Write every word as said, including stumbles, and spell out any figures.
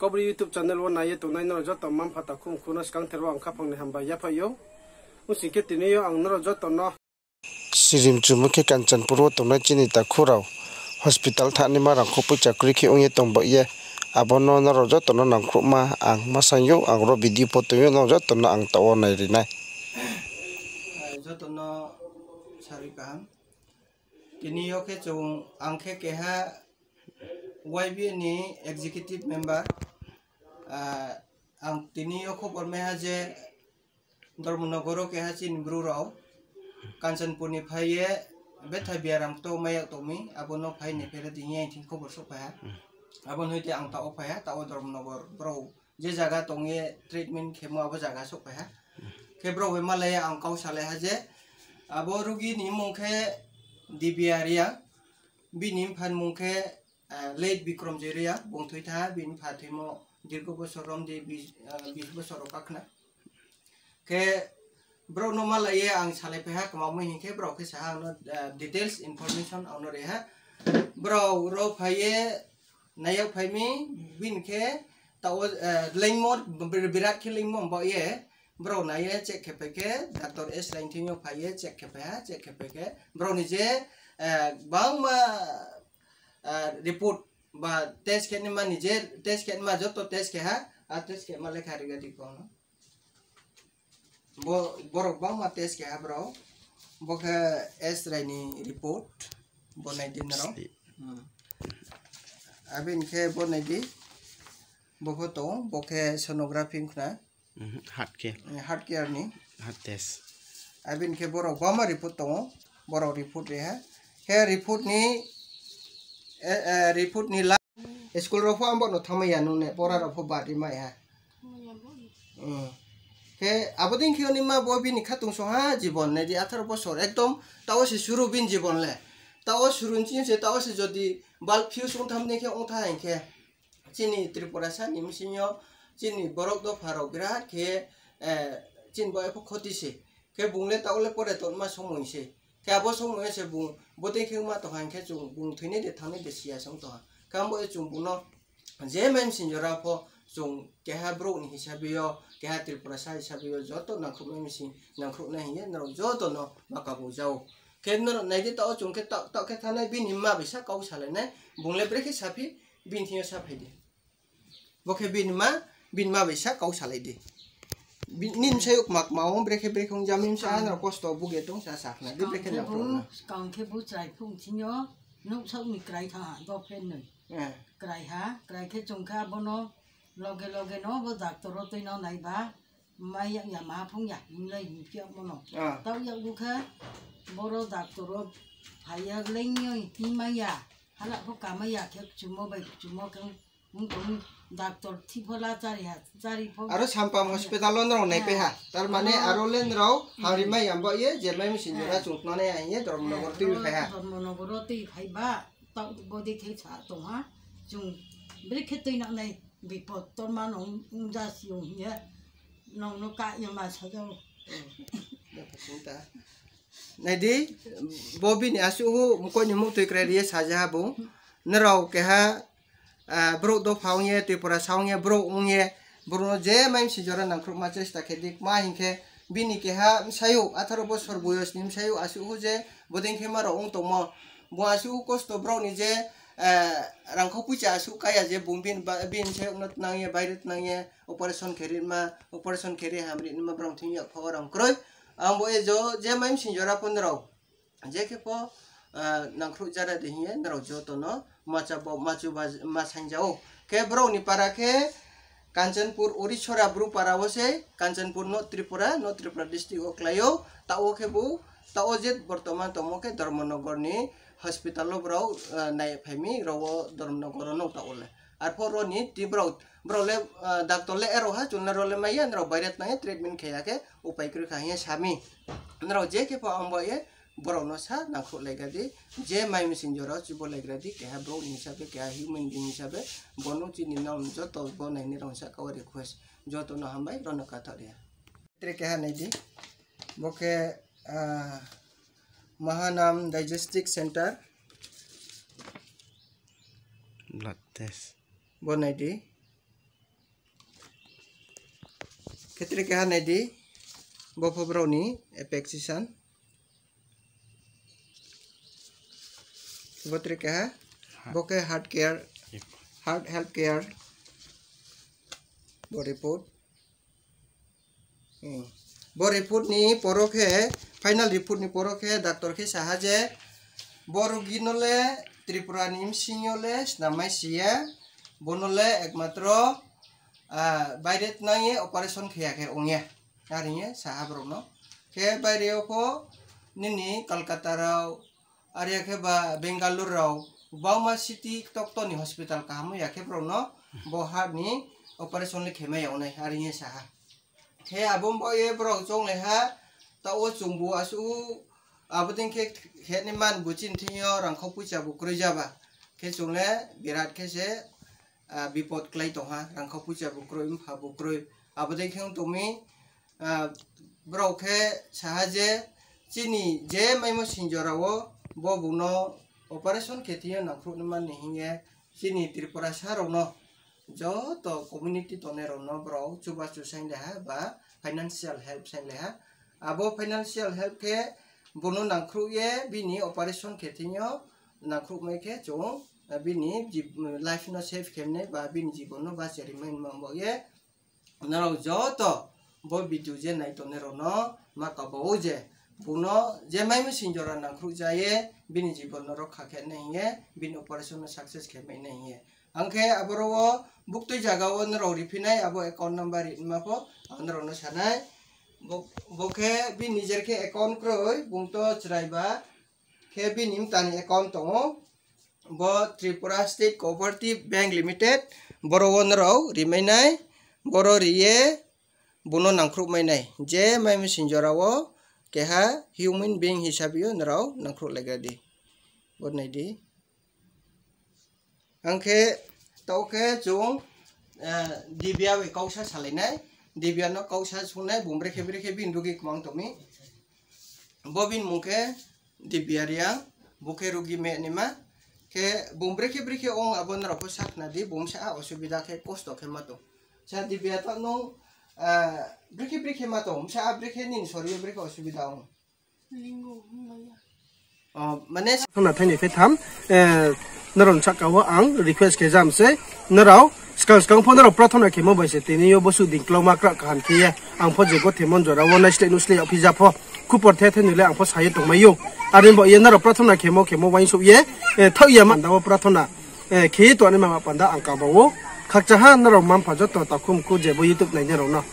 Kaubru YouTube channel wo nai ye tongnai nrao joto mma-mpha takhu mkhu no skangther wo ang khaphang ni hambai yaphaih ou. Ong sing khe tini yo ang nrao joto no sirimchumo khe Kanchanpur wo tongnai chini takhu rao hospital thanngnaima rangkho poicha kroi khe ong ye tong baoh ye, abo no nrao joto no nangkhruhma ang ma saing ou, ang ro video pho tong ou, nrao joto no ang taoh wo nai ri nai. Joto no sarui kaham. Tini yo khe chung, ang khe keha Y B A ni executive member. Ang tini yo khobor mai ha je Dharmanagar wo keha chini Bru rao Kanchanpur ni phai ye betha biaram kto mai yag tong mi, abo no phai ni phera di hing ye ang thing khobor souhphai ha. Abo ni hoite ang taoh wo phai ha, taoh wo Dharmanagar brao je zaga tong ye treatment khemo abo zaga souhphai ha. Khe brao bai malai ye ang kau salai ha je, abo rugi ni mmung khe Dibia Reang, bini mpha ni mmung khe late Bikramjoy Reang, bung thoi thanng ha, bini mpha thoimo dirgo bosor rom di, bis bosor rao kakhna. Khe brao no malai ye ang salaiphai ha, kma mi hing khe brao khe sa ha ang no details information ang no ri ha. Brao rao phai ye nai yag phai mi, bini khe taoh wo leingmo, birat khe leingmo baoh ye brao nai ye check khe phai khe, doctor S Lainthing yo phai ye check khe phai ha, check khe phai khe brao ni je gbangma report ba test khe naima ni je, test khe naima joto test khe ha, a test khe ma lekha riga di kau no. Bo, borok bangma test khe ha brao. Bo khe S Rai ni report, bo nai di nrao. Abini khe bo nai di, bo pho tong, bo khe sonography wngkhna. Heart care ni. Abini khe borok bangma report tong ou, borok report ri ha. Khe report ni, report ni la, school rao pho ang bo no thanngmai ya, nung ni pora rao pho bari mai ha. Khe abo dei khe oni ma bo bini khatungsung ha jibon, nai di atharo bosor, ekdom taoh wo se suru bini jibon le. Taoh wo suru ni ching se, taoh wo se jodi bulb fuse ong tham dei khe ong tha hing khe, chini Tripurasa ni bsing yo chini borok dopha rao birat khe, chini bo epho khoti se. Khe bung le taoh wo le pore tongma somoi se. Khe abo somoi yo se bung bodei khe ongma tong ha hing khe chung bung thoinai de thanngnai de siya se ong tong ha. Khe abo ye chung bung no je mai bsing jora pho chung keha brouh ni hisabe yo, keha Tripurasa hisabe yo joto nangkhruh mai bsing nangkhruh nai hing ye nrao joto no ma kabau ja ou. Khe nrao nai di, taoh wo chung khe taoh, taoh khe thanngnai bini mma bai sa kau salai nai, bung le brekhe saphi, bini thing yo saphai di. Bo khe bini mma, bini mma bai sa kau salai di. Nini bsayouh kma kma ong, brekhe brekhe ong jami bsa ha, nrao kosto buge tong sa, sa khna di, brekhe nang phuru na. Skang khe bo chrai phung thing yo, nouhsaoh ni krai thanng ha, bo phe noi. Krai ha, krai khe chung khe abo no loge loge no bo doctor wo tui no nai ba, mai ya, ya ma phung ya, himlai hing phi yagmo no. Taoh yag bu khe, boro doctor wo phai ye leing yo hingmai ya, hala pho kamai ya khe kchumo bai kchumo khe ong tong, doctor thik pho la chári ha, chári pho. Aro Sampam hospital wo nrao naipai ha. Tar mane aro le nrao hamri mai ya bo ye, je mai bsing jora chung tnanai ya hing ye Dharmanagar tui phai ha. Dharmanagar wo tui phai ba, taoh bodei khe sa tong ha. Chung brekhe tui nangnai bipot, torma no ong ja si ong hing ye. Nung no kah ye ma sa ja ou. Nai di, bo bini asuh hu, mkoih ni muhtoi krai ri ye sa ja ha bung. Nrao keha, brouh dopha ong ye, Tripurasa ong ye, brouh ong ye, brouh no je mai bsing jora nangkhruhma chesta khe di, kma hing khe, bini keha bsayouh, atharo bosor boyos ni bsayouh asuh hu je, bodei khe ma rao ong tongmo. Bung asuh hu kosto brao ni je, rangkho poicha asuh kaya je, bung bini bsayouh no tnang ye, baire tnang ye, operation khe ri ma, operation khe ri hamri nima brao thing yak pha wo rang kroi. Ang bo ye jo, je mai bsing jora pho nrao je khe pho, nangkhruh jara di hing ye nrao joto no ma cha bo, ma chu ba, ma saing ja ou. Khe brao ni para khe Kanchanpur, Orisora Bru para wo se, Kanchanpur, North Tripura, North Tripura district wo klái ou. Taoh wo khe bo, taoh wo je bortoman tongmo khe Dharmanagar ni hospital wo brao nai phai mi, ro wo Dharmanagar wo no taoh wo le. Arpho ro ni ti brao, brao le, doctor le ero ha, chung le ro le mai ya, nrao baire tnang ye treatment khe ya khe upai kroi kha hing ye sa mi. Nrao je khe pho ang bo ye, brao no sa nangkhruh laigra di, je mai bsing jora chubo laigra di, keha brouh ni hisabe, keha human being hisabe, bo no chini nang joto bo nainai rao sahka wo request, joto no hambai, ro no katha ri ha. Tre keha nai di, bo khe, Mahanam Diagnostic Center. Blood test. Bo nai di. Tre keha nai di, bo pho brao ni apex session. Bo tre keha, bo khe heart care, heart health care. Bo report. Hmm. Bo report ni poro khe, final report ni poro khe doctor khe sa ha je, bo rugi no le Tripura ni bsing yo le snam mai si ya, bo no le ekmatro, ah, baire tnang ye operation khe ya khe ong ya. Are hing ye sa ha brao no. Khe baire yo pho nini Kolkata rao, are ya khe ba Bangalore rao, gbangma city ktor ktor ni hospital kaham ya khe brao no bo heart ni operation le khe mai ya ong nai, are hing ye sa ha. Khe abo bo ye brao chounglai ha, taoh wo chungbu asuh, abo dei khe khe ni man bu chini thing yo rangkhau poicha bu kroi jaba. Khe chung le birat khe se, ah, bipot klái tong ha, rangkhau poicha bu kroi, mpha bu kroi. Abo dei khe ong tong mi, ah, brao khe sa ha je, chini je maimo sinjora wo, bo bung no operation khe thing yo nangkhruh ni man ni hing ye, chini Tripurasa rao no, joto community tongnai rao no brao chubachu sainglai ha ba financial help sainglai ha. Abo financial help khe bung no nangkhruh ye bini operation khe thing yo nangkhruh mai khe chung, ah, bini jib-, life no save khe nai ba bini jibon no bache ri mai man bo ye. Nrao joto bo video je nai tongnai rao no ma kabo ou je, bung no je maimo sinjora nangkhruh ja ye, bini jibon no rokha khe nai hing ye, bini operation no success khe mai nai hing ye. Ang khe aboro wo buktui zaga wo nrao riphi nai, abo account number ri ma pho, ang nrao no sa nai. Bo, bo khe bini jer khe account kroi, bung to chrai ba, khe bini mta ni account tong ou. Bo Tripura State Cooperative Bank Limited, boro wo nrao ri mai nai, boro ri ye, bung no nangkhruh mai nai. Je maimo sinjora wo keha human being hisabe yo nrao nangkhruh laigra di. Bo nai di. Ang khe, taoh khe chung, eh, Dibya bai kau sa salai nai. Dibya no kau sa sung nai, bung brekhe brekhe bini rugi kmang tong mi. Bo bini mung khe Dibya Reang, bo khe rugi meh naima. Khe bung brekhe brekhe ong abo nrao pho sakhna di, bung bsa a osubida khe kosto khe ma tong. Sa Dibya, taoh nung, ah, brekhe brekhe ma tong, bsa a brekhe nini sorir yo brekhe osubida ong? Mane, thangna thaini phai tham, eh, nrao ni sahka wo ang request khe jam se, nrao skang skang pho nrao prathona khemo bai se tini yo bosuh ding klauma kra kaham khe ye, ang pho je gothemon jora wo naisleh nusleh yagphi ja pho, khupor the the ni le ang pho sa ye tongmai ou. Are bo ye nrao prathona khemo khemo uaingsouh ye, eh, thaoh ya ma panda wo prathona, eh, khe ye tongnaima ma panda ang kaba ou. Khakchang ha nrao mma-mpha joto takhumkhu je bo YouTube nainai rao no.